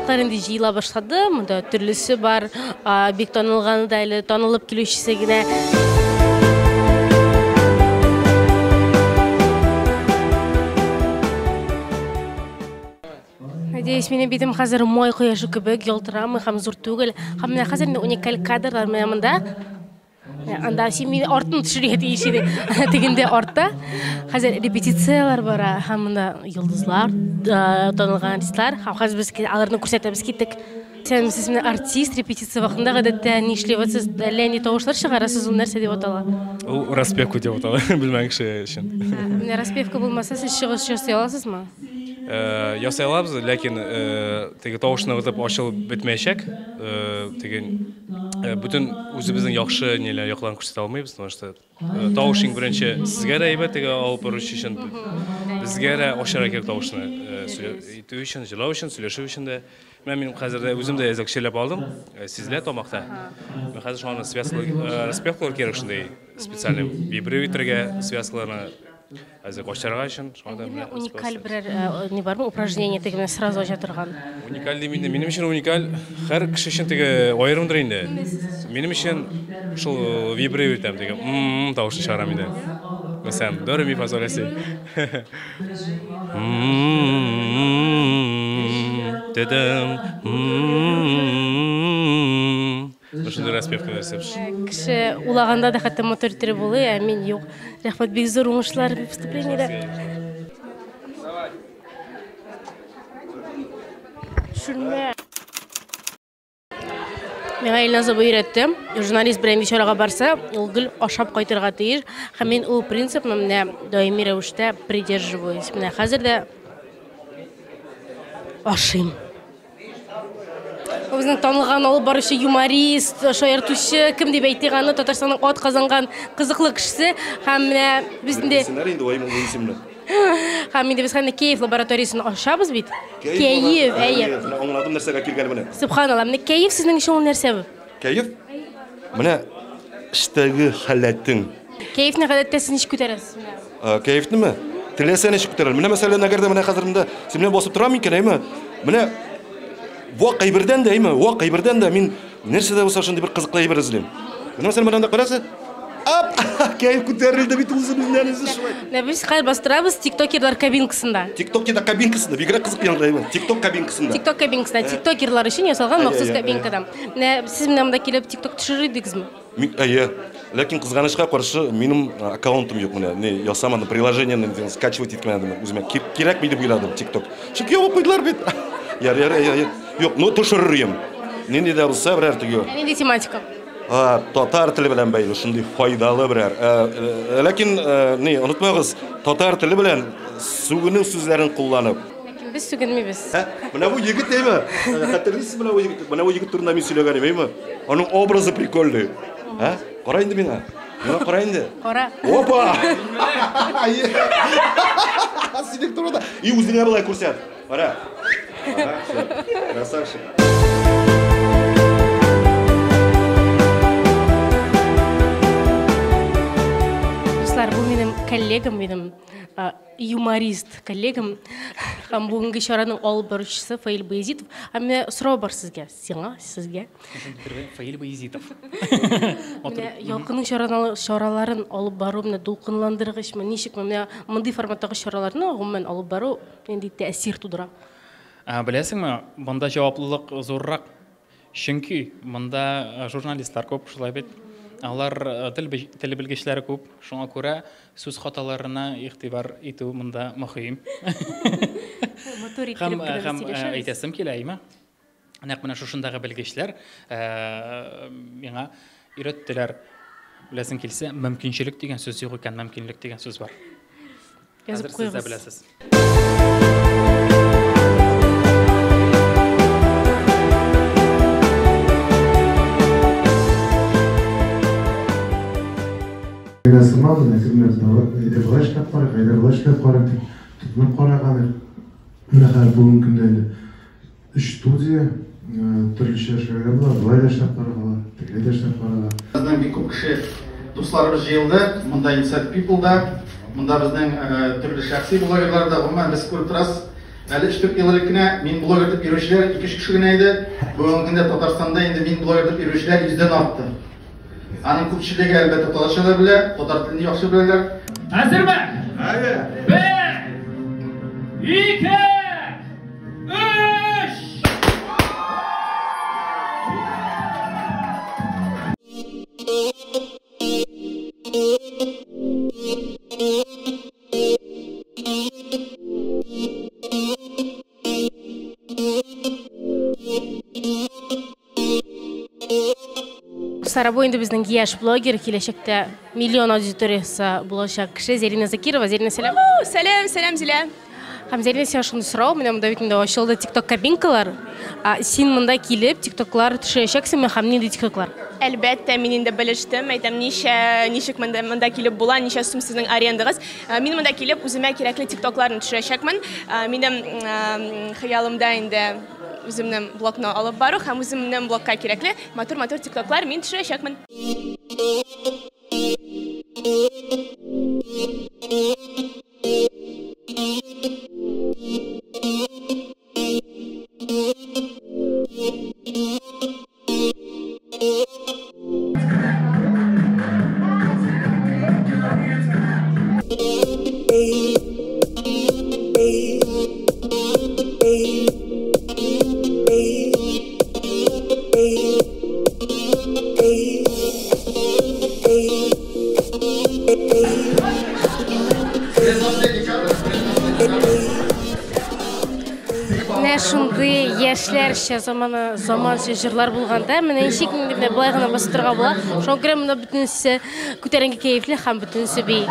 Кунаклар инде җыела башлады. Монда төрлесе бар. Бик танылганы да әле танылып килүчесе генә. Надеюсь, минем битем хәзер май кояшы кебек ялтырамый һәм зур түгел. Һәм менә хәзер инде уникаль кадрлар менә монда. Анда син мине артын төшерергә тиеш идең. Тегендә артта. Хәзер репетицияләр бара һәм монда йолдызлар, танылган артистлар. Һәм хәзер без аларны күрсәтәбез киттек. Сез менә артист репетиция вакытында гадәттә нишли сез әллә нинди тавышлар чыгарасыз, ул нәрсә дип атала? Ул распевка дип атала, белмәгән кеше өчен. Менә распевка булмаса, сез чыгыш ясый аласызмы? Ясый алабыз, ләкин теге тавыш ныгытып ачылып бетмәячәк. Теге бөтен үзебезнең яхшы ниләр якларын күрсәтә алмыйбыз, потому что тавыш иң беренче сезгә дә әйбәт теге алып баручы өчен, безгә дә ачарга кирәк тавышны итү өчен, җырлау өчен, сөйләшү өчен дә. Менә мин хәзер дә үзем дә әзрәк чирләп алдым, сизелә тамакта. Мин хәзер шуны связкалар, распевкалар кирәк шундый специальный вибрировать итәргә связкаларны әзрәк ачарга өчен. Шуңа да менә уникаль берәр ни бармы упражнение теге менә сразу ача торган? Уникаль дим инде, минем өчен уникаль һәр кеше өчен теге аерымдыр инде. Минем өчен шул вибрировать итәм теге м тавышын чыгарам инде. Мәсәлән, до ре ми фа соль ля си. Дедем. Шундый распевка нәрсә. Кеше улаганда да хәтта матур иттереп булый, ә мин юк. Рәхмәт, бик зур уңышлар выступлениедә. Шүрмә. Миңа Илназ абый өйрәтте. Журналист белән чарага барса, ул гел ашап кайтырга тиеш. Һәм мин ул принципны менә даими рәвештә придерживаюсь. Менә хәзер дә ашыйм. Бу безнең танылган алып баручы юморист, шаяртучы, кем дип әйтик аны, Татарстанның ат казанган кызыклы кешесе. Һәм менә без инде Белсеннәр инде ваемлы исемне. Һәм инде без хәзер Киев лабораториясен ачабыз бит. Киев, әйе. Менә аңладым нәрсәгә килгән менә. Субханалла, менә кәеф сезнең өчен ул нәрсә бу? Кәеф? Менә эштәге халәтең. Кәефне гадәттә сез ничек күтәрәсез менә? Кәефнеме? Теләсә ничек күтәрәм. Менә мәсәлән, әгәр дә менә хәзер монда син белән басып торам икән, әйме? Менә вак әйбердән дә, әйме? Вак әйбердән дә мин нәрсә дә булса шундый бер кызыклы әйбер эзлим. Менә мәсәлән, менә анда карасы. Ап! Кәеф күтәрелде бит үзебезнән үзе шулай. Менә без хәзер бастырабыз тиктокерлар кабинкасында. Тиктокерлар кабинкасында, бигрәк кызык яңгырый бу. Тикток кабинкасында. Тикток кабинкасында, тиктокерлар өчен ясалган махсус кабинкада. Менә сез менә монда килеп тикток төшерер идегезме? Әйе. Ләкин кызганычка каршы минем аккаунтым юк менә. Не ясамадым, приложениене скачивать итмәдем үземә. Кирәкми дип уйладым тикток. Чөнки ябып куйдылар бит. Яр, яр, яр. Юк, ну төшерер идем. Нинди дә булса берәр теге. Нинди тематика? Татар теле белән бәйле шундый файдалы берәр. Ләкин ни, онытмагыз, татар теле белән сүгенү сүзләрен кулланып. Ләкин без сүгенмибез. Менә бу егет әйме? Хәтерлисез менә бу егет? Менә бу егет турында мин сөйләгән идем, әйме? Аның образы прикольный. Ә? Кара инде миңа. Миңа кара инде. Кара. Опа! Синең турында. И үзеңә болай күрсәт. Кара. Красавчик. Дуслар, бу минем коллегам, минем юморист коллегам һәм бүгенге чараның алып баручысы Фаил Баязитов. Һәм менә сорау бар сезгә, сиңа, сезгә. Фаил Баязитов. Менә Ялкынның чараларын алып бару менә дулкынландыргычмы, ничекме? Менә мондый форматтагы чараларны гомумән алып бару нинди тәэсир тудыра? Беләсеңме, монда җаваплылык зуррак. Чөнки монда журналистлар күп, шулай бит. Алар тел тел белгечләре күп. Шуңа күрә сүз хаталарына игътибар итү монда мөһим. Матур иттереп кенә Һәм әйтәсем килә, әйме? Нәкъ менә шушындагы белгечләр миңа өйрәттеләр. Беләсең килсә, мөмкинчелек дигән сүз юк икән, мөмкинлек дигән сүз бар. Язып Хәзер сез дә куегыз. беләсез. Сыман, әкренләп әйдә болай эшләп карыйк, әйдә болай эшләп карыйк дип тотынып караган идек. Менә хәзер бүгенге көндә инде өч студия, төрлечә эшләргә була, болай да эшләп карарга була, тегеләй дә эшләп карарга. Безнең бик күп кеше дусларыбыз җыелды. Монда Inside People да, монда безнең төрле шәхси блогерлар да, гомумән без күреп торасыз. Әле 3-4 ел элек кенә мин блогер дип йөрүчеләр 2-3 кеше генә иде. Бүгенге көндә Татарстанда инде мин блогер дип йөрүчеләр 100дән артты. Аның күпчелеге әлбәттә татарча да белә, татар телен яхшы беләләр. Әзерме? Әйе. 1 2 3. Сара, бу инде безнең яшь блогер, киләчәктә миллион аудиториясе булачак кеше Зәринә Закирова. Зәринә, сәлам. Сәлам, сәлам, Зилә. Һәм Зәринә, сиңа шундый сорау, менә монда бит инде ачылды TikTok кабинкалар. Син монда килеп TikToклар төшерәчәксеңме һәм нинди TikToклар? Әлбәттә, мин инде белештем, әйтәм, ничә, ничек монда, монда килеп була, ничә сум сезнең арендагыз. Мин монда килеп үземә кирәкле TikToкларны төшерәчәкмен. Минем хыялымда инде үземнең блогны алып бару һәм үземнең блогка кирәкле матур-матур TikToклар мин төшерәчәкмен. Менә шундый яшьләрчә замана заманча җырлар булганда, менә ничек инде менә болай гына басып торырга була. Шуңа күрә монда бөтенесе күтәренке кәефле һәм бөтенесе биек.